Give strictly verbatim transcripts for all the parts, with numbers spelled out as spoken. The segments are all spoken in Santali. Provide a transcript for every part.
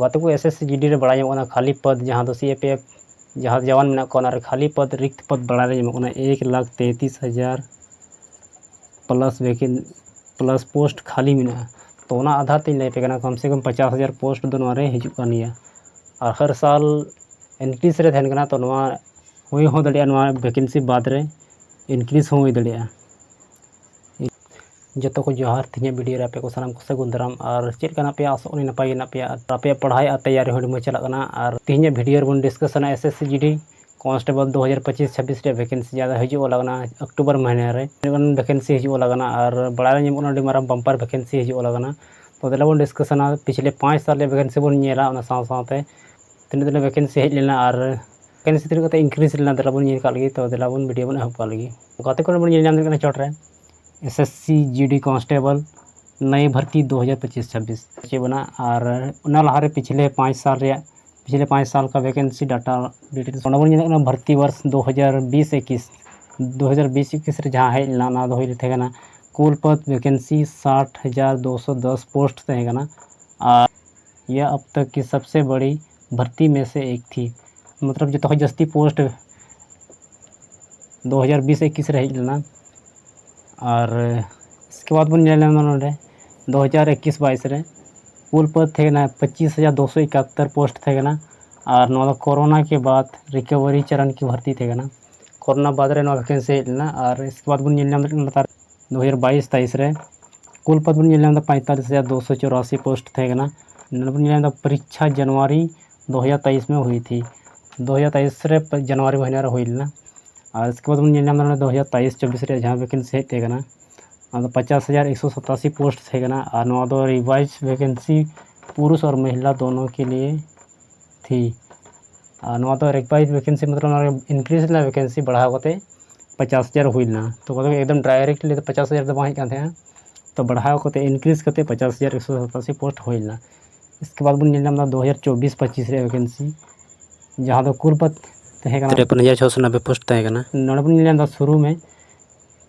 ᱜᱟᱛᱮ ᱠᱚ, ᱮᱥ ᱮᱥ ᱥᱤ ᱡᱤ ᱰᱤ ᱨᱮ ᱵᱟᱲᱟᱭ ᱧᱟᱢᱚᱜ ᱠᱟᱱᱟ ᱠᱷᱟᱹᱞᱤ ᱯᱚᱫᱽ, ᱡᱟᱦᱟᱸ ᱫᱚ ᱥᱤ ᱮ ᱯᱤ ᱮᱯᱷ ᱡᱟᱦᱟᱸ ᱡᱟᱣᱟᱱ ᱢᱮᱱᱟᱜ ᱠᱚᱣᱟ, ᱚᱱᱟ ᱨᱮ ᱠᱷᱟᱹᱞᱤ ᱯᱚᱫᱽ, ᱨᱤᱠᱛ ᱯᱚᱫᱽ ᱵᱟᱲᱟᱭ ᱨᱮ ᱧᱟᱢᱚᱜ ᱠᱟᱱᱟ ᱮᱠ ᱞᱟᱠᱷ ᱛᱮᱛᱨᱤᱥ ᱦᱟᱡᱟᱨ ᱯᱞᱟᱥ ᱵᱷᱮᱠᱮᱱ ᱯᱞᱟᱥ ᱯᱳᱥᱴ ᱠᱷᱟᱹᱞᱤ ᱢᱮᱱᱟᱜᱼᱟ᱾ ᱛᱚ ᱚᱱᱟ ᱟᱫᱷᱟᱨ ᱛᱮᱧ ᱞᱟᱹᱭ ᱟᱯᱮ ᱠᱟᱱᱟ, ᱠᱚᱢ ᱥᱮ ᱠᱚᱢ ᱯᱚᱪᱟᱥ ᱦᱟᱡᱟᱨ ᱯᱳᱥᱴ ᱫᱚ ᱱᱚᱣᱟ ᱨᱮ ᱦᱤᱡᱩᱜ ᱠᱟᱱ ᱜᱮᱭᱟ᱾ ᱟᱨ ᱦᱟᱨ ᱥᱟᱞ ᱤᱱᱠᱨᱤᱡᱽ ᱨᱮ ᱛᱟᱦᱮᱱ ᱠᱟᱱᱟ, ᱛᱚ ᱱᱚᱣᱟ ᱦᱩᱭ ᱦᱚᱸ ᱫᱟᱲᱮᱭᱟᱜᱼᱟ, ᱱᱚᱣᱟ ᱵᱷᱮᱠᱮᱱᱥᱤ ᱵᱟᱫᱽ ᱨᱮ ᱤᱱᱠᱨᱤᱡᱽ ᱦᱚᱸ ᱦᱩᱭ ᱫᱟᱲᱮᱭᱟᱜᱼᱟ᱾ ᱡᱚᱛᱚ ᱠᱚ ᱡᱚᱦᱟᱨ, ᱛᱮᱦᱮᱧᱟᱜ ᱵᱷᱤᱰᱤᱭᱳ ᱨᱮ ᱟᱯᱮ ᱠᱚ ᱥᱟᱱᱟᱢ ᱠᱚ ᱥᱟᱹᱜᱩᱱ ᱫᱟᱨᱟᱢ᱾ ᱟᱨ ᱪᱮᱫ ᱞᱮᱠᱟ ᱢᱮᱱᱟᱜ ᱯᱮᱭᱟ? ᱟᱥᱚᱜ ᱠᱟᱹᱱᱟᱹᱧ ᱱᱟᱯᱟᱭ ᱜᱮ ᱢᱮᱱᱟᱜ ᱯᱮᱭᱟ᱾ ᱟᱨ ᱟᱯᱮᱭᱟᱜ ᱯᱟᱲᱦᱟᱣ ᱟᱨ ᱛᱮᱭᱟᱨᱤ ᱦᱚᱸ ᱟᱹᱰᱤ ᱢᱚᱡᱽ ᱪᱟᱞᱟᱜ ᱠᱟᱱᱟ᱾ ᱟᱨ ᱛᱮᱦᱮᱧᱟᱜ ᱵᱷᱤᱰᱤᱭᱳ ᱨᱮᱵᱚᱱ ᱰᱤᱥᱠᱟᱥ ᱠᱟᱱᱟ ᱮᱥ ᱮᱥ ᱥᱤ ᱡᱤ ᱰᱤ ᱠᱚᱱᱥᱴᱮᱵᱚᱞ ᱫᱩ ᱦᱟᱡᱟᱨ ᱯᱚᱸᱪᱤᱥ ᱪᱷᱟᱵᱵᱤᱥ ᱨᱮᱭᱟᱜ ᱵᱷᱮᱠᱮᱱᱥᱤ ᱡᱟᱦᱟᱸ ᱫᱚ ᱦᱤᱡᱩᱜ ᱞᱟᱜᱟᱱᱟ ᱚᱠᱴᱳᱵᱚᱨ ᱢᱟᱹᱦᱱᱟᱹ ᱨᱮ᱾ ᱟᱹᱰᱤ ᱜᱟᱱ ᱵᱷᱮᱠᱮᱱᱥᱤ ᱦᱤᱡᱩᱜ ᱞᱟᱜᱟᱱᱟ᱾ ᱟᱨ ᱵᱟᱲᱟᱭ ᱧᱟᱢᱚᱜ ᱠᱟᱱᱟ ᱟᱹᱰᱤ ᱢᱟᱨᱟᱝ ᱵᱟᱢᱯᱟᱨ ᱵᱷᱮᱠᱮᱱᱥᱤ ᱦᱤᱡᱩᱜ ᱞᱟᱜᱟᱱᱟ᱾ ᱛᱚ ᱫᱮᱞᱟ ᱵᱚᱱ ᱰᱤᱥᱠᱟᱥ ᱠᱟᱱᱟ ᱯᱤᱪᱷᱞᱮ ᱯᱟᱸᱪ ᱥᱟᱞ ᱨᱮᱭᱟᱜ ᱵᱷᱮᱠᱮᱱᱥᱤ ᱵᱚᱱ ᱧᱮᱞᱟ, ᱚᱱᱟ ᱥᱟᱶ ᱥᱟᱶᱛᱮ ᱛᱤᱱᱟᱹᱜ ᱛᱤᱱᱟᱹᱜ ᱵᱷᱮᱠᱮᱱᱥᱤ ᱦᱮᱡ ᱞᱮᱱᱟ ᱟᱨ ᱵᱷᱮᱠᱮᱱᱥᱤ ᱛᱤᱱᱟᱹᱜ ᱠᱟᱛᱮ ᱤᱱᱠᱨᱤᱡᱽ ᱞᱮᱱᱟ, ᱫᱮᱞᱟ ᱵᱚᱱ ᱧᱮᱞ ᱠᱟᱜ ᱞᱮᱜᱮ᱾ ᱛᱚ ᱫᱮᱞᱟ ᱵᱚᱱ ᱵᱷᱤᱰᱤᱭᱳ ᱵᱚᱱ ᱮᱦᱚᱵ ᱠᱟᱜ ᱞᱮᱜᱮ᱾ ᱜᱟᱛᱮ ᱠᱚ, ᱵᱚᱱ ᱧᱮᱞ ᱧᱟᱢ ᱫᱟᱲᱮᱭᱟᱜ ᱠᱟᱱᱟ ᱪᱚᱴ ᱨᱮ ᱮᱥ ᱮᱥ ᱥᱤ ᱡᱤ ᱰᱤ ᱠᱚᱱᱥᱴᱮᱵᱚᱞ ᱱᱟᱭ ᱵᱷᱟᱨᱛᱤ ᱫᱩ ᱦᱟᱡᱟᱨ ᱯᱚᱸᱪᱤᱥ ᱪᱷᱟᱵᱵᱤᱥ ᱪᱮᱫ ᱵᱚᱱᱟ᱾ ᱟᱨ ᱚᱱᱟ ᱞᱟᱦᱟᱨᱮ ᱯᱤᱪᱷᱞᱮ ᱯᱟᱸᱪ ᱥᱟᱞ ᱨᱮᱭᱟᱜ, ᱯᱤᱪᱷᱞᱮ ᱯᱟᱸᱪ ᱥᱟᱞ ᱠᱟ ᱵᱷᱮᱠᱮᱱᱥᱤ ᱰᱟᱴᱟ ᱰᱤᱴᱮᱞᱥ ᱚᱸᱰᱮ ᱵᱚᱱ ᱧᱮᱞᱮᱫ ᱠᱟᱱᱟ ᱵᱷᱟᱨᱛᱤ ᱵᱚᱨᱥ ᱫᱩ ᱦᱟᱡᱟᱨ ᱵᱤᱥ ᱮᱠᱤᱥ, ᱫᱩ ᱦᱟᱡᱟᱨ ᱵᱤᱥ ᱮᱠᱤᱥ ᱨᱮ ᱡᱟᱦᱟᱸ ᱦᱮᱡ ᱞᱮᱱᱟ, ᱚᱱᱟ ᱫᱚ ᱦᱩᱭ ᱛᱟᱦᱮᱸ ᱠᱟᱱᱟ ᱠᱩᱞ ᱯᱚᱫ ᱵᱷᱮᱠᱮᱱᱥᱤ ᱥᱟᱴ ᱦᱟᱡᱟᱨ ᱫᱩᱥᱚ ᱫᱚᱥ ᱯᱳᱥᱴ ᱛᱟᱦᱮᱸ ᱠᱟᱱᱟ᱾ ᱟᱨ ᱭᱟ ᱟᱵ ᱛᱟᱠ ᱠᱤ ᱥᱟᱵᱥᱮ ᱵᱟᱲᱤ ᱵᱷᱟᱨᱛᱤ ᱢᱮ ᱥᱮ ᱮᱠ ᱛᱷᱤ, ᱢᱚᱛᱞᱚᱵ ᱡᱚᱛᱚ ᱠᱷᱚᱱ ᱡᱟᱹᱥᱛᱤ ᱯᱳᱥᱴ ᱫᱩ ᱦᱟᱡᱟᱨ ᱵᱤᱥ ᱮᱠᱤᱥ ᱨᱮ ᱦᱮᱡ ᱞᱮᱱᱟ᱾ ᱟᱨ ᱤᱥᱠᱮ ᱵᱟᱫ ᱵᱚᱱ ᱧᱮᱞ ᱧᱟᱢᱟ ᱱᱚᱰᱮ ᱫᱩ ᱦᱟᱡᱟᱨ ᱮᱠᱤᱥ ᱵᱟᱭᱤᱥ ᱨᱮ ᱠᱩᱞ ᱯᱚᱫ ᱛᱟᱦᱮᱸ ᱠᱟᱱᱟ ᱯᱚᱸᱪᱤᱥ ᱦᱟᱡᱟᱨ ᱫᱩᱥᱚ ᱮᱠᱟᱛᱛᱳᱨ ᱯᱳᱥᱴ ᱛᱟᱦᱮᱸ ᱠᱟᱱᱟ᱾ ᱟᱨ ᱱᱚᱣᱟ ᱫᱚ ᱠᱳᱨᱳᱱᱟ ᱠᱮ ᱵᱟᱫ ᱨᱤᱠᱚᱵᱷᱟᱨᱤ ᱪᱚᱨᱚᱱ ᱠᱤ ᱵᱷᱟᱨᱛᱤ ᱛᱟᱦᱮᱸ ᱠᱟᱱᱟ᱾ ᱠᱳᱨᱳᱱᱟ ᱵᱟᱫ ᱨᱮ ᱱᱚᱣᱟ ᱵᱷᱮᱠᱮᱱᱥᱤ ᱦᱮᱡ ᱞᱮᱱᱟ᱾ ᱟᱨ ᱤᱥᱠᱮ ᱵᱟᱫ ᱵᱚᱱ ᱧᱮᱞ ᱧᱟᱢ ᱫᱟᱲᱮᱭᱟᱜ ᱠᱟᱱᱟ ᱞᱟᱛᱟᱨ ᱫᱩ ᱦᱟᱡᱟᱨ ᱵᱟᱭᱤᱥ ᱛᱮᱭᱤᱥ ᱨᱮ ᱠᱩᱞ ᱯᱚᱫ ᱵᱚᱱ ᱧᱮᱞ ᱧᱟᱢ ᱮᱫᱟ ᱯᱚᱸᱭᱛᱟᱞᱤᱥ ᱦᱟᱡᱟᱨ ᱫᱩᱥᱚ ᱪᱚᱨᱟᱥᱤ ᱯᱳᱥᱴ ᱛᱟᱦᱮᱸ ᱠᱟᱱᱟ᱾ ᱱᱚᱰᱮ ᱵᱚᱱ ᱧᱮᱞ ᱧᱟᱢ ᱮᱫᱟ ᱯᱚᱨᱤᱠᱠᱷᱟ ᱡᱟᱱᱩᱣᱟᱨᱤ ᱫᱩ ᱦᱟᱡᱟᱨ ᱛᱮᱭᱤᱥ ᱢᱮ ᱦᱩᱭ ᱛᱷᱤ, ᱫᱩ ᱦᱟᱡᱟᱨ ᱛᱮᱭᱤᱥ ᱨᱮ ᱡᱟᱱᱩᱣᱟᱨᱤ ᱢᱟᱹᱦᱱᱟᱹ ᱨᱮ ᱦᱩᱭ ᱞᱮᱱᱟ᱾ ᱟᱨ ᱤᱥᱠᱮ ᱵᱟᱫ ᱵᱚᱱ ᱧᱮᱞ ᱧᱟᱢ ᱮᱫᱟ ᱱᱚᱰᱮ ᱫᱩ ᱦᱟᱡᱟᱨ ᱛᱮᱭᱤᱥ ᱪᱚᱵᱵᱤᱥ ᱨᱮᱭᱟᱜ ᱡᱟᱦᱟᱸ ᱵᱷᱮᱠᱮᱱᱥᱤ ᱦᱮᱡ ᱛᱟᱦᱮᱸ ᱠᱟᱱᱟ, ᱚᱱᱟ ᱫᱚ ᱯᱚᱸᱪᱟᱥ ᱦᱟᱡᱟᱨ ᱮᱠᱥᱚ ᱥᱟᱛᱟᱥᱤ ᱯᱳᱥᱴ ᱛᱟᱦᱮᱸ ᱠᱟᱱᱟ᱾ ᱟᱨ ᱱᱚᱣᱟ ᱫᱚ ᱨᱤᱵᱷᱟᱭᱤᱡᱽ ᱵᱷᱮᱠᱮᱱᱥᱤ ᱯᱩᱨᱩᱥ ᱟᱨ ᱢᱚᱦᱤᱞᱟ ᱫᱚᱱᱚ ᱠᱮ ᱞᱤᱭᱮ ᱛᱷᱤ᱾ ᱟᱨ ᱱᱚᱣᱟ ᱫᱚ ᱨᱤᱵᱷᱟᱭᱤᱡᱽ ᱵᱷᱮᱠᱮᱱᱥᱤ ᱢᱚᱛᱞᱚᱵ ᱱᱚᱣᱟ ᱤᱱᱠᱨᱤᱡᱽ ᱞᱮᱱᱟ ᱵᱷᱮᱠᱮᱱᱥᱤ ᱵᱟᱲᱦᱟᱣ ᱠᱟᱛᱮ ᱯᱚᱸᱪᱟᱥ ᱦᱟᱡᱟᱨ ᱦᱩᱭ ᱞᱮᱱᱟ᱾ ᱛᱚ ᱚᱱᱟ ᱫᱚ ᱮᱠᱫᱚᱢ ᱰᱟᱭᱨᱮᱠᱴᱞᱤ ᱫᱚ ᱯᱚᱸᱪᱟᱥ ᱦᱟᱡᱟᱨ ᱫᱚ ᱵᱟᱝ ᱦᱮᱡ ᱠᱟᱱ ᱛᱟᱦᱮᱸᱜᱼᱟ᱾ ᱛᱚ ᱵᱟᱲᱦᱟᱣ ᱠᱟᱛᱮ ᱤᱱᱠᱨᱤᱡᱽ ᱠᱟᱛᱮ ᱯᱚᱸᱪᱟᱥ ᱦᱟᱡᱟᱨ ᱮᱠᱥᱚ ᱥᱟᱛᱟᱥᱤ ᱯᱳᱥᱴ ᱦᱩᱭ ᱞᱮᱱᱟ᱾ ᱤᱥᱠᱮ ᱵᱟᱫ ᱵᱚᱱ ᱧᱮᱞ ᱧᱟᱢ ᱮᱫᱟ ᱫᱩ ᱦᱟᱡᱟᱨ ᱪᱚᱵᱵᱤᱥ ᱯᱚᱸᱪᱤᱥ ᱨᱮᱭᱟᱜ ᱵᱷᱮᱠᱮᱱᱥᱤ, ᱡᱟᱦᱟᱸ ᱫᱚ ᱠᱩᱞ ᱯᱚᱫ ᱛᱟᱦᱮᱸ ᱠᱟᱱᱟ ᱛᱨᱮᱯᱚᱱ ᱦᱟᱡᱟᱨ ᱪᱷᱚᱥᱚ ᱱᱚᱵᱵᱳᱭ ᱯᱳᱥᱴ ᱛᱟᱦᱮᱸ ᱠᱟᱱᱟ᱾ ᱱᱚᱰᱮ ᱵᱚᱱ ᱧᱮᱞ ᱧᱟᱢ ᱮᱫᱟ ᱥᱩᱨᱩ ᱢᱮ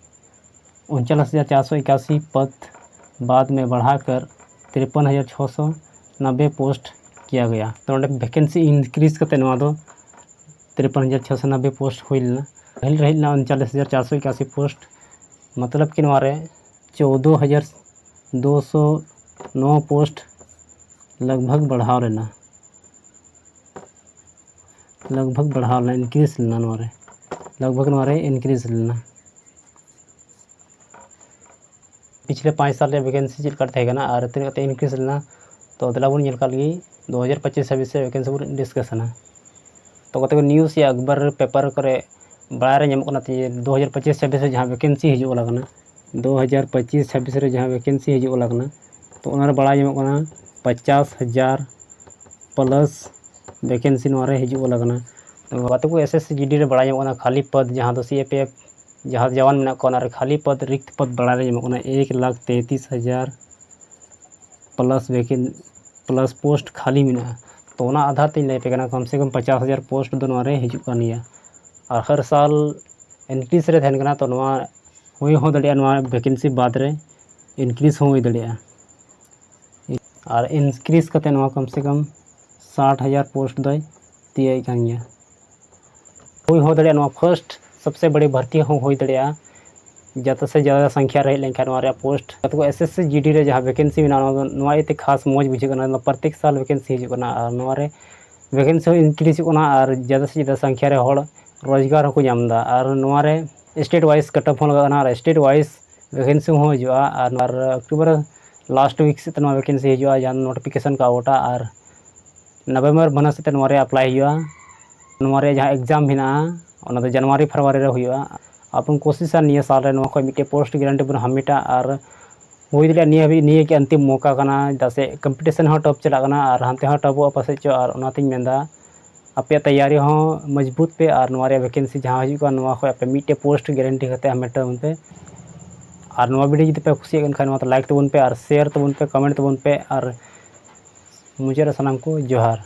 ᱩᱱᱪᱟᱞᱤᱥ ᱦᱟᱡᱟᱨ ᱪᱟᱨᱥᱚ ᱮᱠᱟᱥᱤ ᱯᱚᱫ ᱵᱟᱫ ᱢᱮ ᱵᱟᱲᱦᱟᱣ ᱠᱟᱨ ᱛᱨᱮᱯᱚᱱ ᱦᱟᱡᱟᱨ ᱪᱷᱚᱥᱚ ᱱᱚᱵᱵᱳᱭ ᱯᱳᱥᱴ किया गया। तो ᱱᱚᱰᱮ vacancy increase ᱠᱟᱛᱮ ᱱᱚᱣᱟ ᱫᱚ ᱛᱤᱨᱯᱚᱱ ᱦᱟᱡᱟᱨ ᱪᱷᱚᱥᱚ ᱱᱚᱵᱵᱳᱭ post ᱦᱩᱭ ᱞᱮᱱᱟ᱾ ᱯᱟᱹᱦᱤᱞ ᱨᱮ ᱦᱮᱡ ᱞᱮᱱᱟ ᱩᱱᱪᱟᱞᱤᱥ ᱦᱟᱡᱟᱨ ᱪᱟᱨᱥᱚ ᱮᱠᱟᱥᱤ post, ᱢᱚᱛᱞᱚᱵ ᱠᱤ ᱱᱚᱣᱟ ᱨᱮ ᱪᱳᱫᱽᱫᱳ ᱦᱟᱡᱟᱨ ᱫᱩᱥᱚ ᱱᱚ post ᱞᱟᱜᱽ ᱵᱷᱟᱜᱽ ᱵᱟᱲᱦᱟᱣ ᱞᱮᱱᱟ, ᱞᱟᱜᱽ ᱵᱷᱟᱜᱽ ᱵᱟᱲᱦᱟᱣ ᱞᱮᱱᱟ, increase ᱞᱮᱱᱟ ᱱᱚᱣᱟ ᱨᱮ, ᱞᱟᱜᱽ ᱵᱷᱟᱜᱽ ᱱᱚᱣᱟ ᱨᱮ increase ᱞᱮᱱᱟ᱾ ᱯᱤᱪᱷᱞᱮ ᱯᱟᱸᱪ ᱥᱟᱞ ᱨᱮᱭᱟᱜ vacancy ᱪᱮᱫ ᱞᱮᱠᱟ ᱛᱟᱦᱮᱸ ᱠᱟᱱᱟ ᱟᱨ ᱛᱤᱱᱟᱹᱜ ᱠᱟᱛᱮ increase ᱞᱮᱱᱟ, ᱛᱚ ᱫᱮᱞᱟ ᱵᱚᱱ ᱧᱮᱞ ᱠᱟᱜ ᱞᱮᱜᱮ ᱫᱩ ᱦᱟᱡᱟᱨ ᱯᱚᱸᱪᱤᱥ ᱪᱷᱟᱵᱵᱤᱥ ᱨᱮ vacancy ᱵᱚᱱ discuss ᱟᱱᱟ᱾ ᱛᱚ ᱠᱟᱛᱮ ᱠᱚ news ᱭᱟ ᱟᱠᱵᱟᱨ ᱯᱮᱯᱟᱨ ᱠᱚᱨᱮ ᱵᱟᱲᱟᱭ ᱨᱮ ᱧᱟᱢᱚᱜ ᱠᱟᱱᱟ ᱡᱮ ᱫᱩ ᱦᱟᱡᱟᱨ ᱯᱚᱸᱪᱤᱥ ᱪᱷᱟᱵᱵᱤᱥ ᱨᱮ ᱡᱟᱦᱟᱸ vacancy ᱦᱤᱡᱩᱜ ᱞᱟᱜᱟᱱᱟ, ᱫᱩ ᱦᱟᱡᱟᱨ ᱯᱚᱸᱪᱤᱥ ᱪᱷᱟᱵᱵᱤᱥ ᱨᱮ ᱡᱟᱦᱟᱸ vacancy ᱦᱤᱡᱩᱜ ᱞᱟᱜᱟᱱᱟ, ᱛᱚ ᱚᱱᱟᱨᱮ ᱵᱟᱲᱟᱭ ᱧᱟᱢᱚᱜ ᱠᱟᱱᱟ ᱯᱚᱧᱪᱟᱥ ᱦᱟᱡᱟᱨ plus vacancy ᱱᱚᱣᱟ ᱨᱮ ᱦᱤᱡᱩᱜ ᱞᱟᱜᱟᱱᱟ᱾ ᱛᱚ ᱜᱟᱛᱮ ᱠᱚ, S S C G D ᱨᱮ ᱵᱟᱲᱟᱭ ᱧᱟᱢᱚᱜ ᱠᱟᱱᱟ ᱠᱷᱟᱹᱞᱤ ᱯᱚᱫᱽ, ᱡᱟᱦᱟᱸ ᱫᱚ C A P F ᱡᱟᱦᱟᱸ ᱡᱟᱣᱟᱱ ᱢᱮᱱᱟᱜ ᱠᱚᱣᱟ, ᱚᱱᱟᱨᱮ ᱠᱷᱟᱹᱞᱤ ᱯᱚᱫᱽ, ᱨᱤᱠᱛ ᱯᱚᱫᱽ ᱵᱟᱲᱟᱭ ᱨᱮ ᱧᱟᱢᱚᱜ ᱠᱟᱱᱟ ᱮᱠ ᱞᱟᱠᱷ ᱛᱮᱛᱤᱥ ᱦᱟᱡᱟᱨ plus vacancy plus post ᱠᱷᱟᱹᱞᱤ ᱢᱮᱱᱟᱜᱼᱟ᱾ ᱛᱚ ᱚᱱᱟ ᱟᱫᱷᱟᱨ ᱛᱮᱧ ᱞᱟᱹᱭ ᱟᱯᱮ ᱠᱟᱱᱟ, ᱠᱚᱢ ᱥᱮ ᱠᱚᱢ ᱯᱚᱧᱪᱟᱥ ᱦᱟᱡᱟᱨ post ᱫᱚ ᱱᱚᱣᱟ ᱨᱮ ᱦᱤᱡᱩᱜ ᱠᱟᱱ ᱜᱮᱭᱟ᱾ ᱟᱨ ᱦᱟᱨ ᱥᱟᱞ increase ᱨᱮ ᱛᱟᱦᱮᱱ ᱠᱟᱱᱟ, ᱛᱚ ᱱᱚᱣᱟ ᱦᱩᱭ ᱦᱚᱸ ᱫᱟᱲᱮᱭᱟᱜᱼᱟ, ᱱᱚᱣᱟ vacancy ᱵᱟᱫᱽ ᱨᱮ increase ᱦᱚᱸ ᱦᱩᱭ ᱫᱟᱲᱮᱭᱟᱜᱼᱟ᱾ ᱟᱨ increase ᱠᱟᱛᱮ ᱱᱚᱣᱟ ᱠᱚᱢ ᱥᱮ ᱠᱚᱢ ᱥᱟᱴ ᱦᱟᱡᱟᱨ post ᱫᱚᱭ ᱛᱤᱭᱟᱹᱜ ᱠᱟᱱ ᱜᱮᱭᱟ᱾ ᱦᱩᱭ ᱦᱚᱸ ᱫᱟᱲᱮᱭᱟᱜᱼᱟ, ᱱᱚᱣᱟ first ᱥᱚᱵᱥᱮ ᱵᱟᱲᱤ ᱵᱷᱟᱨᱛᱤ ᱦᱚᱸ ᱦᱩᱭ ᱫᱟᱲᱮᱭᱟᱜᱼᱟ, ᱡᱟᱫᱟ ᱥᱮ ᱡᱟᱫᱟ ᱥᱚᱝᱠᱷᱭᱟ ᱨᱮ ᱦᱮᱡ ᱞᱮᱱᱠᱷᱟᱱ ᱱᱚᱣᱟ ᱨᱮᱭᱟᱜ post᱾ ᱜᱟᱛᱮ ᱠᱚ, S S C G D ᱨᱮ ᱡᱟᱦᱟᱸ vacancy ᱢᱮᱱᱟᱜᱼᱟ, ᱱᱚᱣᱟ ᱫᱚ, ᱱᱚᱣᱟ ᱤᱭᱟᱹᱛᱮ ᱠᱷᱟᱥ ᱢᱚᱡᱽ ᱵᱩᱡᱷᱟᱹᱜ ᱠᱟᱱᱟ, ᱱᱚᱣᱟ ᱯᱨᱚᱛᱮᱠ ᱥᱟᱞ vacancy ᱦᱤᱡᱩᱜ ᱠᱟᱱᱟ᱾ ᱟᱨ ᱱᱚᱣᱟ ᱨᱮ vacancy ᱦᱚᱸ increaseᱚᱜ ᱠᱟᱱᱟ ᱟᱨ ᱡᱟᱫᱟ ᱥᱮ ᱡᱟᱫᱟ ᱥᱚᱝᱠᱷᱭᱟ ᱨᱮ ᱦᱚᱲ ᱨᱳᱡᱽᱜᱟᱨ ᱦᱚᱸᱠᱚ ᱧᱟᱢ ᱮᱫᱟ᱾ ᱟᱨ ᱱᱚᱣᱟ ᱨᱮ state wise cut off ᱦᱚᱸ ᱞᱟᱜᱟᱜ ᱠᱟᱱᱟ ᱟᱨ state wise vacancy ᱦᱚᱸ ᱦᱤᱡᱩᱜᱼᱟ᱾ ᱟᱨ ᱱᱚᱣᱟ ᱚᱠᱴᱳᱵᱚᱨ last week ᱥᱮᱫ ᱛᱮ ᱱᱚᱣᱟ vacancy ᱦᱤᱡᱩᱜᱼᱟ, ᱡᱟᱦᱟᱸ notification ᱠᱚ ᱟᱣᱩᱴᱟ᱾ ᱟᱨ ᱱᱚᱵᱷᱮᱢᱵᱚᱨ ᱢᱟᱹᱦᱱᱟᱹ ᱥᱮᱫ ᱛᱮ ᱱᱚᱣᱟ ᱨᱮ apply ᱦᱩᱭᱩᱜᱼᱟ᱾ ᱱᱚᱣᱟ ᱨᱮ ᱡᱟᱦᱟᱸ exam ᱢᱮᱱᱟᱜᱼᱟ, ᱚᱱᱟ ᱫᱚ ᱡᱟᱱᱩᱣᱟᱨᱤ ᱯᱷᱮᱵᱽᱨᱩᱣᱟᱨᱤ ᱨᱮ ᱦᱩᱭᱩᱜᱼᱟ᱾ ᱟᱵᱚ ᱵᱚᱱ ᱠᱳᱥᱤᱥᱟ ᱱᱤᱭᱟᱹ ᱥᱟᱞ ᱨᱮ ᱱᱚᱣᱟ ᱠᱷᱚᱱ ᱢᱤᱫᱴᱮᱱ post guarantee ᱵᱚᱱ ᱦᱟᱢᱮᱴᱟ, ᱟᱨ ᱦᱩᱭ ᱫᱟᱲᱮᱭᱟᱜᱼᱟ ᱱᱤᱭᱟᱹ ᱦᱟᱹᱵᱤᱡ ᱱᱤᱭᱟᱹ ᱜᱮ ᱟᱱᱛᱤᱢ ᱢᱚᱠᱟ ᱠᱟᱱᱟ, ᱪᱮᱫᱟᱜ ᱥᱮ competition ᱦᱚᱸ tough ᱪᱟᱞᱟᱜ ᱠᱟᱱᱟ ᱟᱨ ᱦᱟᱱᱛᱮ ᱦᱚᱸ toughᱚᱜᱼᱟ ᱯᱟᱥᱮᱡ ᱪᱚ᱾ ᱟᱨ ᱚᱱᱟᱛᱤᱧ ᱢᱮᱱᱫᱟ, ᱟᱯᱮᱭᱟᱜ ᱛᱮᱭᱟᱨᱤ ᱦᱚᱸ ᱢᱚᱡᱽᱵᱩᱛ ᱯᱮ ᱟᱨ ᱱᱚᱣᱟ ᱨᱮᱭᱟᱜ vacancy ᱡᱟᱦᱟᱸ ᱦᱤᱡᱩᱜ ᱠᱟᱱ, ᱱᱚᱣᱟ ᱠᱷᱚᱱ ᱟᱯᱮ ᱢᱤᱫᱴᱮᱡ post guarantee ᱠᱟᱛᱮ ᱦᱟᱢᱮᱴ ᱛᱟᱵᱚᱱ ᱯᱮ᱾ ᱟᱨ ᱱᱚᱣᱟ video ᱡᱩᱫᱤ ᱯᱮ ᱠᱩᱥᱤᱭᱟᱜ ᱠᱟᱱ ᱠᱷᱟᱱ, ᱱᱚᱣᱟ ᱫᱚ like ᱛᱟᱵᱚᱱ ᱯᱮ ᱟᱨ share ᱛᱟᱵᱚᱱ ᱯᱮ, comment ᱛᱟᱵᱚᱱ ᱯᱮ ᱟᱨ ᱢᱩᱪᱟᱹᱫ ᱨᱮ ᱥᱟᱱᱟᱢ ᱠᱚ ᱡᱚᱦᱟᱨ᱾